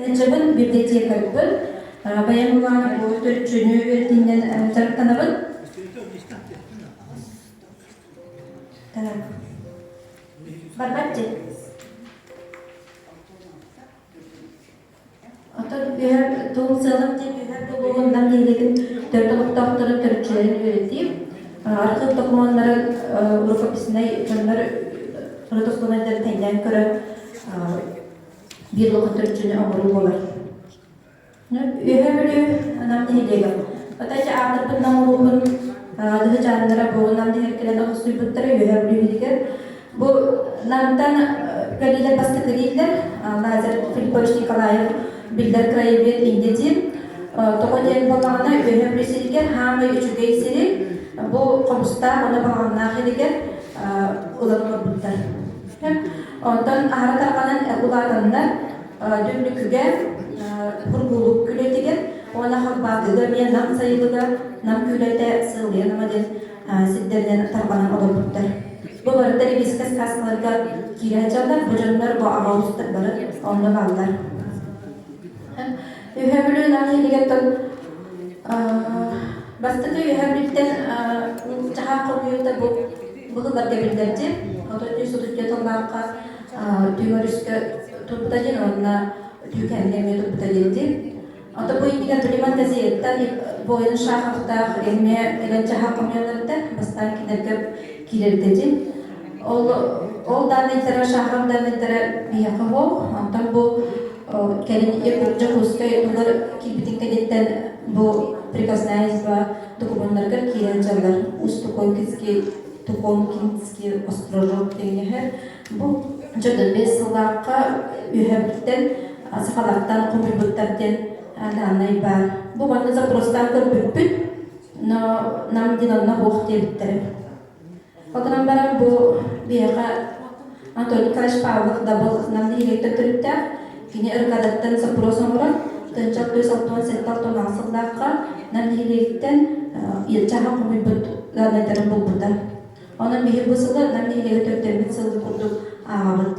Ыччабын библиотекарьбын, бэйэм былаана бу төрүччүнү үөрэтиинэн дьарыктанабын. Так. Барбат дии. Оттон үһэр тугун сыалым диэн үһэр булугун нам нэһилиэгин төрүт олохтоохторун төрүччүлэрин үөрэтии, архыып докумуоннарын рукописнай дьоннор рукописнайдарын тэҥнээн көрөн биир улахан төрүччүнү оҥоруу буолар. Үөһээ Бүлүү Нам нэһилиэгэ. Отача аатырбыт Нам улууһун дыһычааннара бу Нам нэһилиэгинэн олохсуйбуттара Үөһээ Бүлүү Бу Намтан кэлиилэр бастакы дииллэр Лазарь Филиппович Николаев биллэр краевед инде диир. Тоҕо диэн буоллаҕына Үөһээ Бүлүү сиригэр хаамай үчүгэй сири бу хомустаах уонна балаҕаннаах илигэр ылан олорбуттар. Онтон аһара тарҕанан улаатаннар Дүллүкүгэ, Бургулук күлэтигэр уонна Халбаатыга эмиэ Нам сайылыга, Нам күлэтэ Сыалыйаныма диэн сирдэринэн тарҕанан олорбуттар. Бу барыта ревизскэй сказкаларга киирэ сылдьаллар, бу дьоннор бу аҕа уустар бары онно бааллар. Үһээ Бүлүү Нам нэһилиэгиттэн бастакы Үһээ Бүлүүттэн чаһаах хомуйуута бу быһылларга биллэрдим. 33 тыллаахха Түҥ өрүскэ турбута диэн уонна Түүкээҥҥэ эмиэ турбута диэн. Ото бу иннигэр Билиман газеттан Боин Шаховтаах эмиэ кэлэн чаһаах хомуйалларыттан бастаан кинилэргэ киирэрдэ диэн. Ол ол дааннайдара Шахов дааннайдара биһиэхэ суох. Онтон бу кэлин Дьокуускай тугар киирбитин кэнниттэн бу приказная изба докумуоннарыгар киирэн дьаллар Усть-Туконкинский Туконкинский острожок диэн Бу дьон 5 сыллаахха үөһэбиттэн сахалартан хомуйбуттар диэн дааннай баар. Бу манна запростаан көрбүппүт, но нам диэн онно суох диэбиттэрэ. Ол гынан баран бу биһиэхэ Антон Николаевич Павлов дабыл нам нэһилиэктэн төрүттээх, кини РКД-ттан запрос оҥорон, 1967 алтан сыллаахха нам нэһилиэгиттэн чаһа хомуйбут дааннайдарын булбута. Онон биһи бу сылы нам нэһилиэгэ төрүттэммит сыл курдук ааҕабыт.